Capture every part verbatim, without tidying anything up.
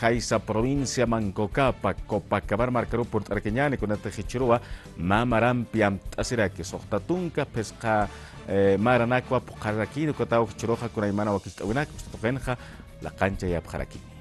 Kaysa provincia Manco Cápac, Copacabana markaruw purt'arakiñäni, kunatix jichhüruwa mä marampi amtt'asiraki, suxta tunka phisqa, eh, maranakwa phuqharakïn, ukataw jichhüruxa kunaymana wakicht'äwinak uksatuqinxa laqanchayapxarakini.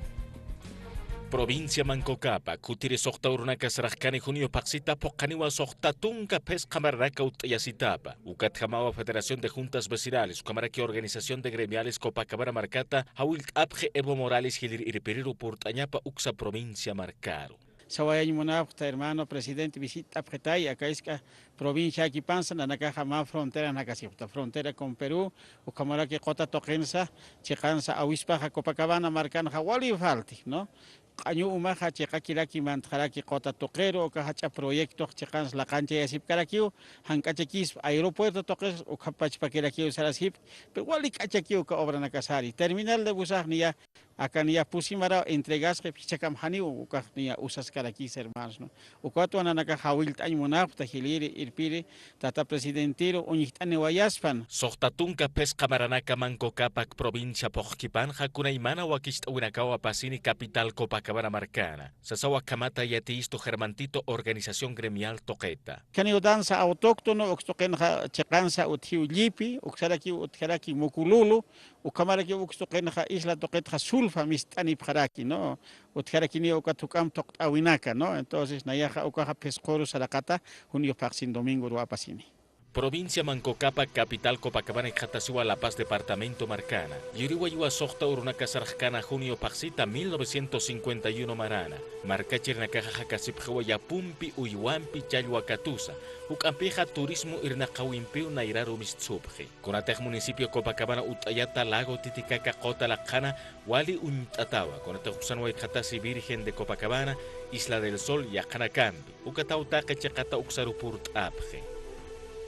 Provincia Manco Cápac, kutiri suxta urunaka saraxkani junio phaxsita phuqhaniwa suxta tunka phisqa maranaka utt'ayasitapa. Ukatjamawa Federación de Juntas Vecinales, ukhamaraki Organización de Gremiales Copacabana markata jawillt'apxi Evo Morales jilïr irpiriru purt'añapa uksa provincia markaru. Sawayañ munapxta hermano presidente visitt'apxitay, aka jisk'a provinciakipansa, nanakaxa mä fronteranakasipxta, frontera con Perú, ukhamaraki quta tuqinsa, chiqansa awispaxa Copacabana markanxa wali falti, ¿no? Q'añu umaxa chiqakiraki mantxaraki quta tuqiru, uka jach'a proyectox chiqans laqanchayasipkarakiw, jank'achakispa aeropuerto tuqis, ukhap pachpakirakiw sarasipki, pero wali k'achakiw uka obranakasari. Terminal de busax niya, aka niya pusi maraw entregasxi, jichhakam janiw ukax niya usaskarakis hermanos, ¿no? Ukatwa nanakax jawillt'añ munapxta jilïri irpiri, tata presidentiru uñjt'aniwayaspan. Suxta tunka phisqa maranaka Manco Cápac provincia phuqkipanxa kunaymana wakicht'äwinakaw apasini capital Copacabana markana. Sasaw akhamata yatiyistu Germantito organización gremial tuqita. Janiw danza autóctono, uks tuqinxa chiqansa utjiw llipi, uksarakiw utjaraki mukululu, ukhamarakiw uks tuqinxa isla tuqitxa sulfa mist'anipxaraki, ¿no? Utjarakiniw ukat juk'amp thuqt'äwinaka, ¿no? Entonces, nayaxa ukaxa phisquru saraqata junio phaxsin domingoru apasini. Provincia Manco Cápac capital Copacabana jikxatasiwa La Paz departamento markana. Yuriwayiwa suxta urunaka saraxkana junio phaxsita mil novecientos cincuenta y uno marana. Markachirnakaxa jakasipxiwa yapumpi uywampi challwa katusa. Juk'ampixa turismo irnaqawimpiw nayraru mistsupxi. Kunatix municipio Copacabana utt'ayata lago Titicaca quta laqhana wali uñt'atawa. Kunatix uksan waytxatasi Virgen de Copacabana, Isla del Sol yaqhanakampi. Ukataw taqi chiqata uksaru purt'apxi.